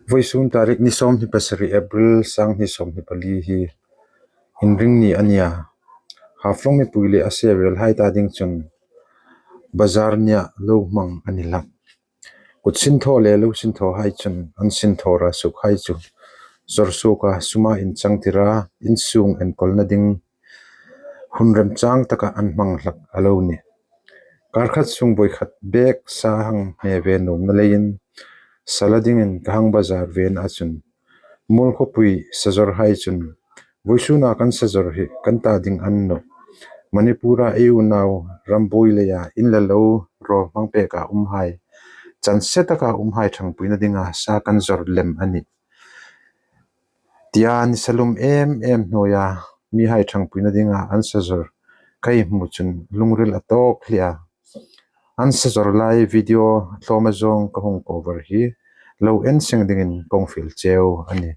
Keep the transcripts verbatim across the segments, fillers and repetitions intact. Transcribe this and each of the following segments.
Vawisun tarik ni sawmhni pasari April, sanghni sawmhni pali hi Inrinni a nia. Haflong mipui le a se velhai ta ding chun bazar nia lo hmang a ni hlak. Kut sinthaw le lo sinthawhai chun an sinthawra sukhai chu zawr suoka suma inchangtira insung enkawlna ding hun remchang taka an hmang hlak a lo nih. Kar khat sung boi khat bek sa hang hne ve nuomna leiin sa la dingin ka hang bazar ve a chun Muolkhawpui sazawrhai chun, vawisuna kan sazawr hi kan ta ding a ni nawh. Manipura ei unau ram buoi leia in la lo rawl hmang peka umhai, chanse taka umhai ṭhangpuina dinga sa kan zawr lem a nih, tia nisa lum em em hnuoia mihai ṭhangpuina dinga an sazawr ka hmu chun lungril a tawk hle a. An sazawr lai video tlawma zawng ka hung cover hi lo en seng dingin kong fiel cheu a nih.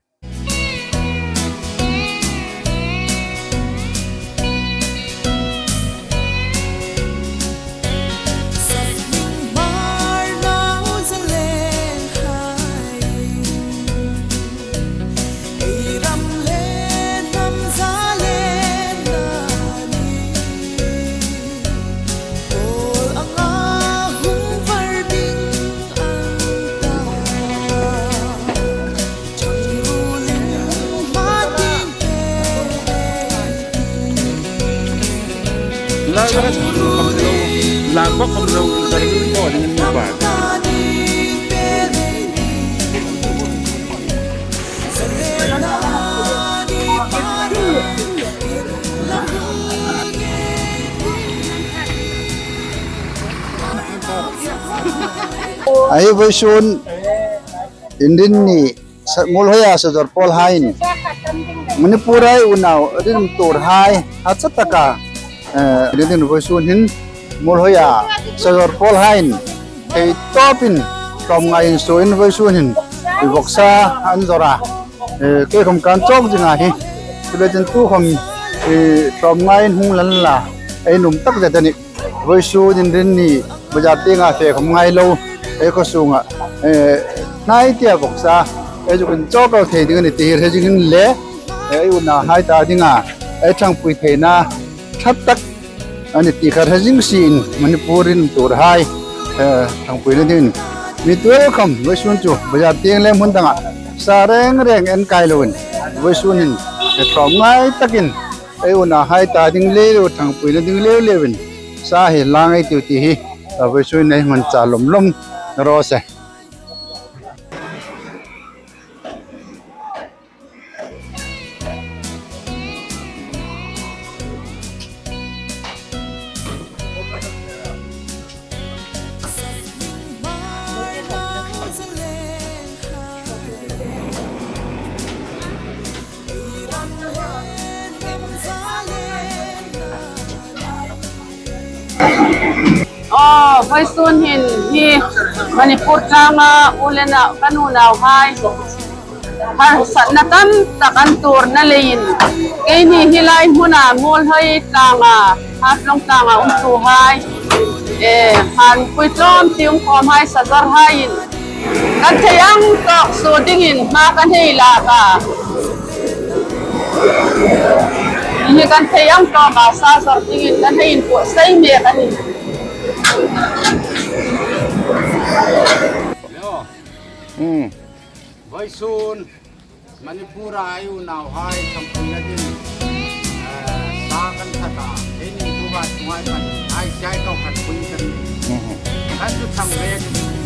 Ei vawisun Inrinni sa-, Muolhoia sazawr pawlhaiin Manipura ei unau rinum tuorhai hacha taka, eh, Inrinni vawisun hin Muolhoia sazawr pawlhaiin thei tawpin tlawmngai insuoin vawisun hin vawksa an zawr a. Eh, kei khawm kan chawk zing a hi. Chuleiin tukhawm, eh, tlawmngaiin hung la inla, ei nuom takzet a nih. Vawisun Inrinni bazar tienga fe khawm ngai lo, ei khaw sunga, eh, hnai tia vawksa ei zuk inchawk thei ding a nih ti hi hre zing inla, eh, ei unauhai ta dinga ei ṭhangpui theina ṭha tak a nih ti kha hre zing siin Manipur rinum tuorhai, eh, ṭhangpuina dingin mi tuol khawm vawisun chu bazar tieng le hmun danga sa reng reng en kai loin vawisun hin, eh, tlawmngai takin ei unauhai ta ding le lo ṭhangpuina ding le loin sa hi la ngei ei tiu ti hi, a vawisun ei hmang chau lawm lawm raw se. Aw, vawisun hin hi Manipur tlanga u le nau, kan unauhai harsatna tam tak an tuorna leiin keini hi lai hmuna Muolhoi tlanga, Haflong tlanga umtuhai, eh, han pui tlawm ti um khawmhai sazawrhaiin kan thei ang tawk suo dingin hma kan hei lak a. Hi kan thei ang tawka sa zawr dingin kan hei inpuihsai mek a nih. Hmm. Vawisun Manipura ei unauhai ṭhangpuina ding, eh, sa kan that a, keini tuka tungai pan, ei siai kau kan pui kan. Mhm. Kan chu thang ve.